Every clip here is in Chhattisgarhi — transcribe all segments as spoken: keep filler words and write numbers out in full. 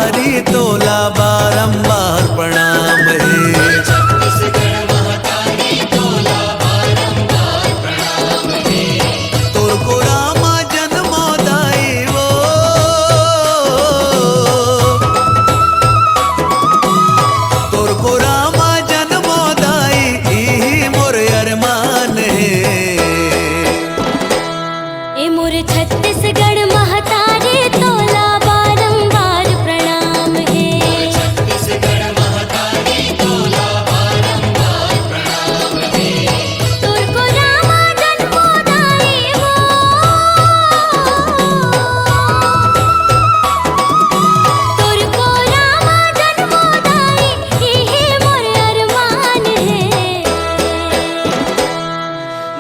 महतारी तोला बारंबार प्रणाम हे। छत्तीसगढ़ महतारी तोला बारंबार प्रणाम हे। तोर कोरा मा जनमो दाई वो, तोर कोरा मा जनमो दाई, इही मोर अरमान हे। ए मोर छत्तीसगढ़ महतारी तोला बारंबार प्रणाम हे। छत्तीसगढ़ महतारी तोला बारंबार प्रणाम हे। तोर कोरा मा जनमो दाई वो। तोर कोरा मा जनमो दाई, इही मोर अरमान हे।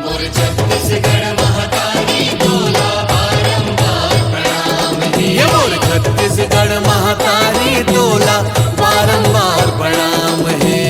मोर छत्तीसगढ़ महतारी तोला बारंबार प्रणाम हे। ये मोर छत्तीसगढ़ महतारी तोला बारंबार प्रणाम हे।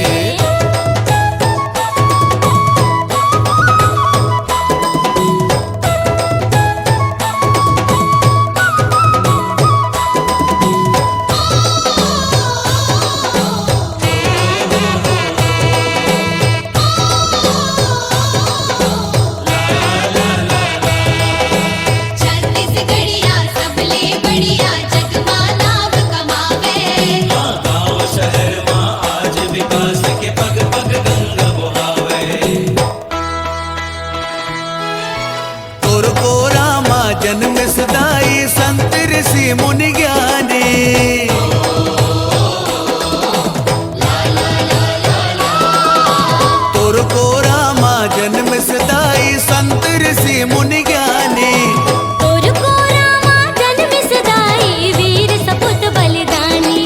छत्तीसगढ़िया सबले बढ़िया जग मा नाम कमावे। हाँ, गाँव शहर मा आज विकास के पग पग गंगा बोहावे। तोर कोरा मा जनमिस दाई संत ऋषि मुनि ज्ञानी। तोर कोरा मा जनमिस दाई संत ऋषि मुनि ज्ञानी। तोर कोरा मा जनमिस दाई वीर सपूत बलिदानी।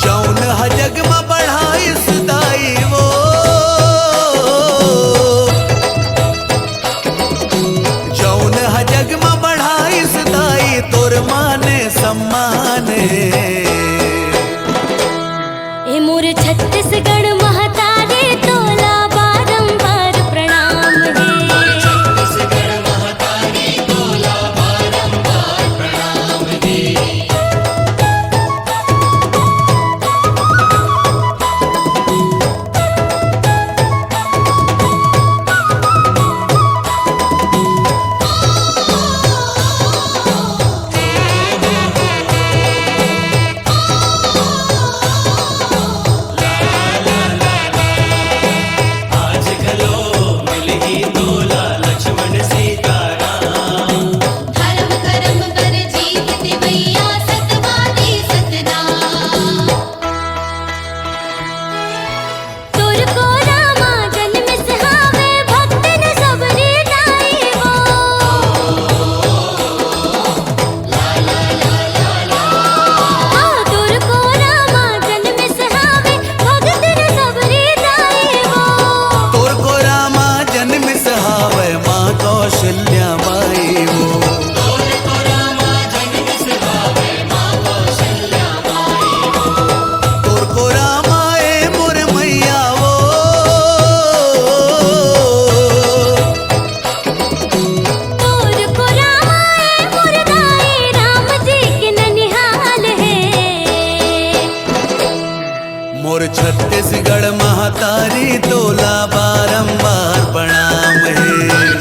जौन ह जग म बढ़ाइस दाई वो, जौन ह जग म बढ़ाइस दाई तोर मान सम्मान हे। ए मोर छत्तीसगढ़ महतारी तोला बारंबार प्रणाम हे। छत्तीसगढ़ महतारी तोला बारंबार प्रणाम हे। आज घलो मिलही तोला लक्ष्मण सीताराम। धर्म करम बर जीत देवैया सतवादी सतनाम। तोर कोरा मा जनमिस हावे भक्तन सबरी दाई वो। हाँ, तोर कोरा मा जनमिस हावे भक्तन सबरी दाई वो। तोर कोरा मा जनमिस हावे माँ कौशल्या माई वो। तोर कोरा मा ए मोर मैया वो। तोर कोरा मा ए मोर दाई राम जी के ननिहाल हे। मोर छत्तीसगढ़ महतारी तोला बारंबार प्रणाम हे।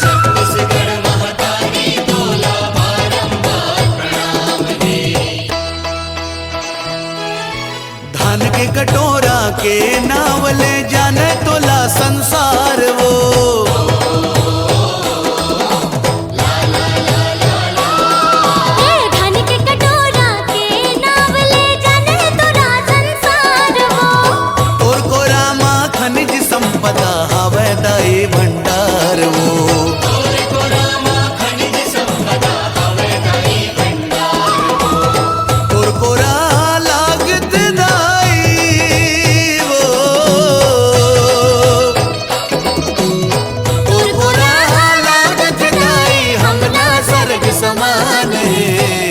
छत्तीसगढ़ महतारी तोला बारंबार प्रणाम हे। धान के कटोरा के नाव ले जाने तोला संसार वो। ए धान के कटोरा के नाव ले जाने तोला संसार वो। तोर कोरा मा खनिज संपदा हवे दाई भंडार वो। तोर कोरा लागत दाई वो। तोर कोरा लागत दाई हमला सरग समान हे।